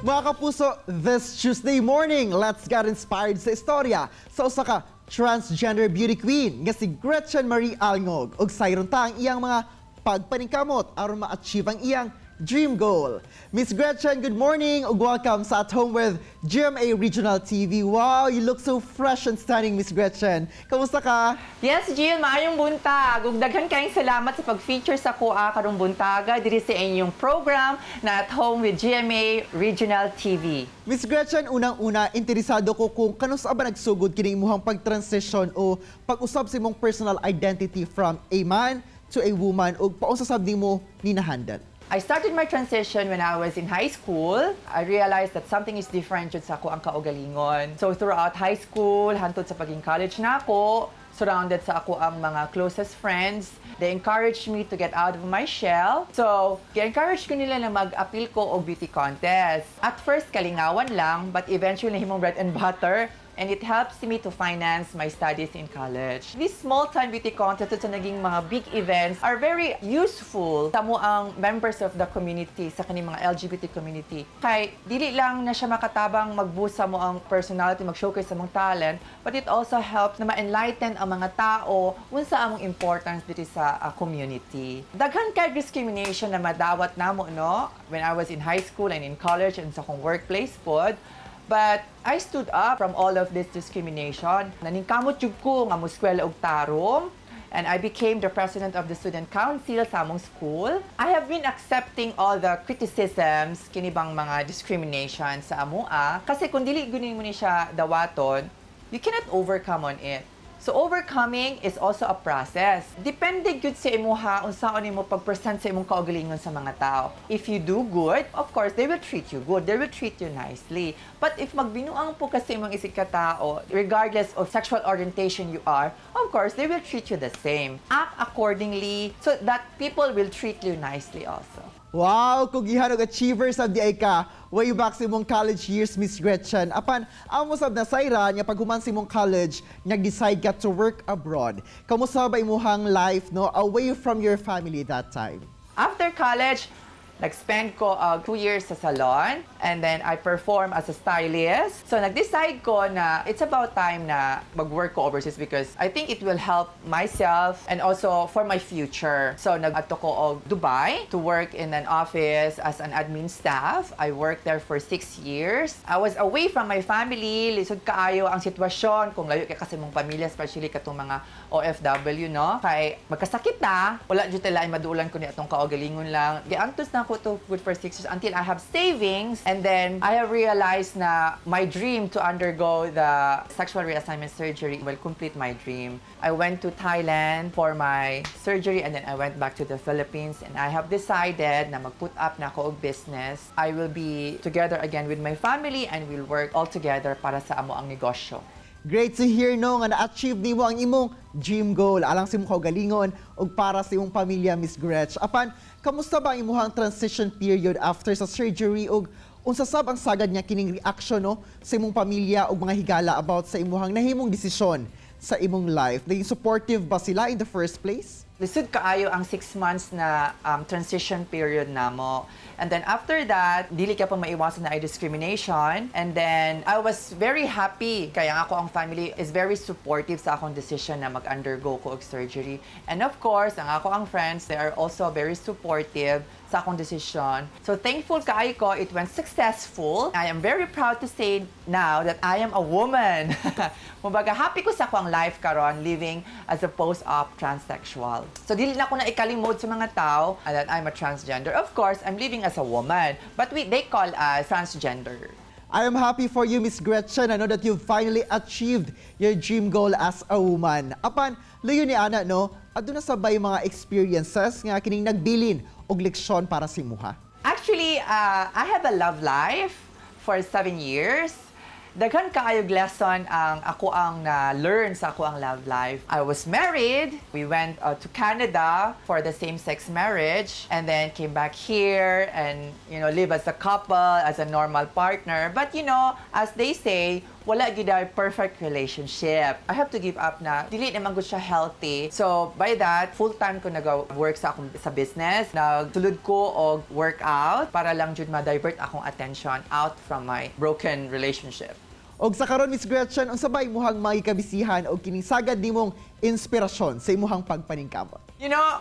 Mga kapuso, this Tuesday morning, let's get inspired sa istorya sa usa ka transgender beauty queen nga si Gretchen Marie Alngog ug sayron ta ang iyang mga pagpaningkamot aron ma-achieve ang iyang dream goal. Miss Gretchen, good morning ug welcome sa At Home with GMA Regional TV. Wow, you look so fresh and stunning, Miss Gretchen. Kamusta ka? Yes, Jill, maayong buntag. Ug daghan kayong salamat sa pag-feature sa akoa karong buntaga diri sa inyong program na At Home with GMA Regional TV. Miss Gretchen, unang-una, interesado ko kung kanus-a ba nagsugod kini imuhang pag-transition o pag-usab sa imong personal identity from a man to a woman ug paunsa sab nimo ni na-handle? I started my transition when I was in high school. I realized that something is different jud sa akoang kaugalingon. So throughout high school, hantod sa paging college na ako, surrounded sa akoang mga closest friends. They encouraged me to get out of my shell. So, gi-encourage ko nila na mag-apil ko og beauty contest. At first, kalingawan lang, but eventually nahimong bread and butter, and it helps me to finance my studies in college. These small-time beauty contests sa naging mga big events are very useful sa among members of the community, sa kaning mga LGBT community. Kay dili lang na siya makatabang mag-boost sa among personality, mag-showcase sa among talent, but it also helps na ma-enlighten ang mga tao unsa among importance diri sa community. Daghan kay discrimination na madawat namo, no, when I was in high school and in college and sa akong workplace pod. But I stood up from all of this discrimination. Naningkamot jud ko nga moskwela og tarong and I became the president of the student council sa among school. I have been accepting all the criticisms, kini bang mga discrimination sa amoa. Kasi kung dili gyud mo ni siya dawaton, you cannot overcome on it. So overcoming is also a process. Depende gyud sa imuha unsaon nimo pag-present sa imong kaugalingon sa mga tao. If you do good, of course they will treat you good. They will treat you nicely. But if magbinuang pod ka sa imong isig ka tao, regardless of sexual orientation you are, of course they will treat you the same. Act accordingly so that people will treat you nicely also. Wow, kugihan og achiever sab diay ka way back sa imong college years, Miss Gretchen. Apan, amo sab nasayran nga paghuman sa imong college, nag-decide ka to work abroad. Kamusta ba imuhang life, no, away from your family that time? After college, nag-spend ko 2 years sa salon and then I perform as a stylist. So nag-decide ko na it's about time na mag-work ko overseas because I think it will help myself and also for my future. So nag-adto ko og Dubai to work in an office as an admin staff. I worked there for 6 years. I was away from my family. Lisod kaayo ang sitwasyon kung layo kay ka sa imong pamilya, especially katong mga OFW, no? Kay magkasakit na, wala jud tay maduulan kundi atong kaugalingon lang. Giantos na ko to good for 6 years until I have savings and then I have realized na my dream to undergo the sexual reassignment surgery will complete my dream. I went to Thailand for my surgery and then I went back to the Philippines and I have decided na mag-put up na ako og business. I will be together again with my family and we'll work all together para sa amoang negosyo. Great to hear, no, nga na-achieve nimo ang imong dream goal alang sa imong kaugalingon ug para sa imong pamilya, Miss Gretch. Apan, kamusta ba ang imuhang transition period after sa surgery ug unsa sab ang sagad niya kining reaction, no, sa imong pamilya ug mga higala about sa imuhang nahimong desisyon sa imong life? Naging supportive ba sila in the first place? Lisod kaayo ang 6 months na transition period namo. And then after that, dili ka pa maiwasan naay discrimination. And then I was very happy kay ang akoang family is very supportive sa akong decision na mag-undergo ko og surgery. And of course, ang akoang friends, they are also very supportive sa akong decision. So thankful kaayo ko, it went successful. I am very proud to say now that I am a woman. Kumbaga, happy ko sa akong life karon living as a post-op transsexual. So dili na ko na ikalimod sa mga tao that I'm a transgender. Of course, I'm living as a woman, but they call us transgender. I am happy for you, Miss Gretchen, I know that you've finally achieved your dream goal as a woman. Apan, luyo ni ana, no, aduna sa bay mga experiences nga kining nagbilin og leksyon para sa imuha? Actually, I have a love life for 7 years. Daghan kaayog lesson ang akoang na-learn sa akoang love life. I was married. We went to Canada for the same-sex marriage and then came back here and live as a couple, as a normal partner. But as they say, Wala gyud ay perfect relationship. I have to give up na dili naman gud siya healthy. So by that, full time ko nag-work sa akong sa business. Nagsulod ko og workout para lang jud ma-divert akong attention out from my broken relationship. Og sa karon, Miss Gretchen, unsa ba imuhang mga kabisihan og kining sagad nimong inspirasyon sa imuhang pagpaningkamot?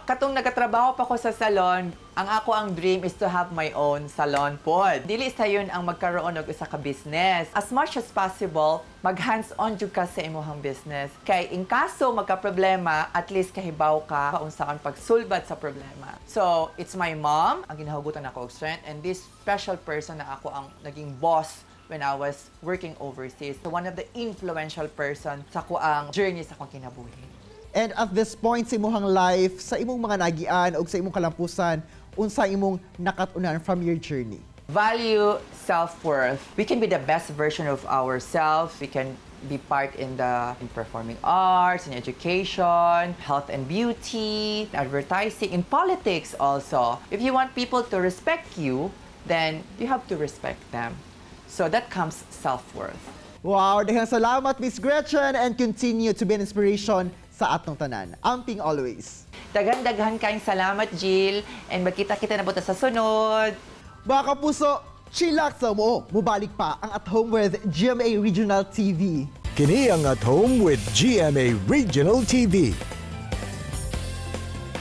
Katong nagatrabaho pa ko sa salon, ang ako ang dream is to have my own salon pod. Dili sayon ang magkaroon og usa ka business. As much as possible, mag hands-on jud ka sa imuhang business. Kay in kaso magka-problema, at least kahibaw ka unsaon pagsulbad sa problema. So, it's my mom ang ginahugutan ako og strength and this special person na ako ang naging boss when I was working overseas. So, one of the influential person sa akoang journey sa akong kinabuhi. And at this point sa imuhang life, sa imong mga nagian og sa imong kalampusan, unsa imong nakat-unan from your journey? Value self-worth. We can be the best version of ourselves. We can be part in performing arts, in education, health and beauty, advertising, in politics also. If you want people to respect you, then you have to respect them. So that comes self-worth. Wow, daghang salamat, Miss Gretchen, and continue to be an inspiration sa atong tanan. Amping always. Daghan-daghan kayong salamat, Jill, and magkita-kita na buta sa sunod. Mga kapuso, chillax sa mo. Mubalik pa ang At Home with GMA Regional TV. Kini ang At Home with GMA Regional TV.